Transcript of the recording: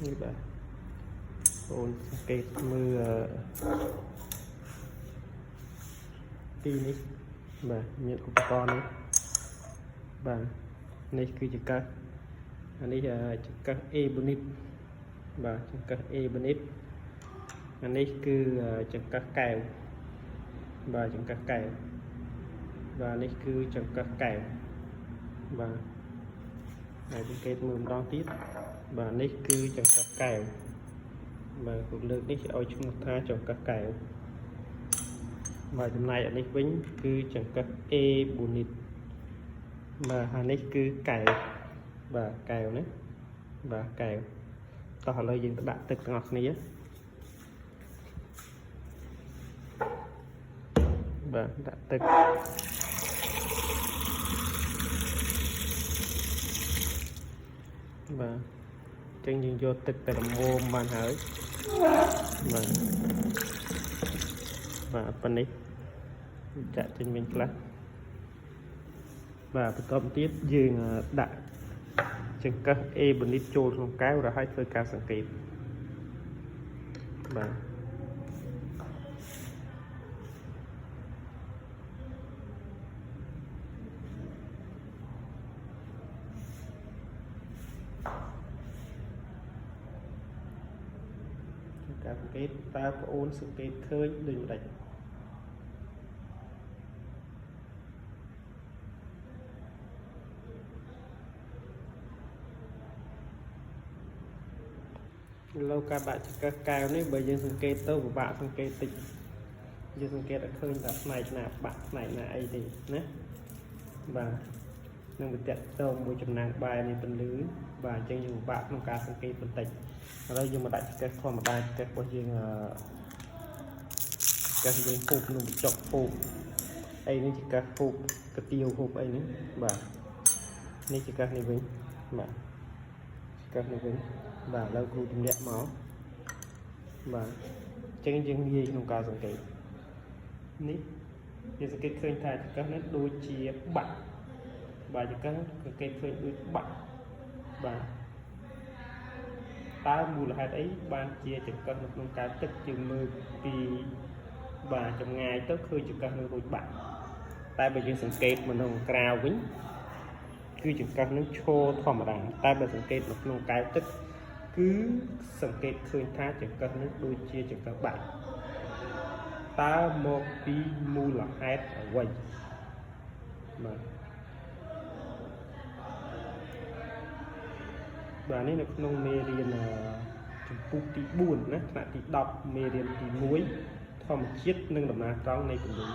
នេះបាទបងសង្កេតមើលទីនេះបាទមានឧបករណ៍នេះបាទនេះគឺចង្កឹះអានេះចង្កឹះ Ebonite បាទចង្កឹះ Ebonite អានេះគឺចង្កឹះកែវបាទចង្កឹះកែវបាទនេះគឺចង្កឹះកែវបាទហើយសង្កេតមើលម្ដងទៀតបាទនេះគឺចង្កឹះកែវបាទពួកលើកនេះគេឲ្យឈ្មោះថាចង្កឹះកែវបាទចំណែកអានេះវិញគឺចង្កឹះ Ebonite បាទអានេះគឺកែវបាទកែវណាបាទកែវតោះឥឡូវយើងទៅដាក់ទឹកទាំងអស់គ្នាបាទដាក់ទឹកបាទអញ្ចឹងយើងយកទឹកតែល្មមបានហើយបាទបាទប៉ុណ្នេះចាក់ចេញវិញខ្លះបាទបន្តមកទៀតយើងដាក់ចង្កឹះ Ebonite ចូលក្នុងកែវរហើយធ្វើការសង្កេតបាទការសង្កេតតើប្អូនសង្កេតឃើញដូចម្ដេចឥឡូវការដាក់ចង្កឹះកែវនេះបើយើងសង្កេតទៅពិបាកសង្កេតតិចយើងសង្កេតអត់ឃើញថាផ្នែកណាបាក់ផ្នែកណាអីទេណាបាទនឹងវាតកតងមួយចំណាំងបែរនៃពន្លឺបាទអញ្ចឹងយើងពិបាកក្នុងការសង្កេតបន្តិចឥឡូវយើងមកដាក់ចង្កឹះធម្មតាចង្កឹះរបស់យើងអឺចង្កឹះយើងហូបនំបញ្ចុកហូបអីនេះចង្កឹះហូបកាទៀវហូបអីនេះបាទនេះចង្កឹះនេះវិញបាទចង្កឹះនេះវិញបាទឥឡូវគ្រូទម្លាក់មកបាទអញ្ចឹងយើងងាយក្នុងការសង្កេតនេះយើងសង្កេតឃើញថាចង្កឹះនេះដូចជាបាក់បាទចង្កឹះសង្កេតឃើញដូចបាក់បាទតើមូលហេតុអីបានជាចង្កឹះនៅក្នុងកែវទឹកយើងមើលពីបាទចម្ងាយទៅឃើញចង្កឹះនឹងដូចបាក់តែបើយើងសង្កេតមកក្នុងក្រៅវិញគឺចង្កឹះនឹងឈរធម្មតាតែបើសង្កេតនៅក្នុងកែវទឹកគឺសង្កេតឃើញថាចង្កឹះនឹងដូចជាចង្កឹះបាក់តើមកពីមូលហេតុអ្វីបាទបាទនេះនៅក្នុងមេរៀនជំពូកទី4ណាថ្នាក់ទី10មេរៀនទី1ធម្មជាតិនិងដំណើរត្រង់នៃពន្លឺ។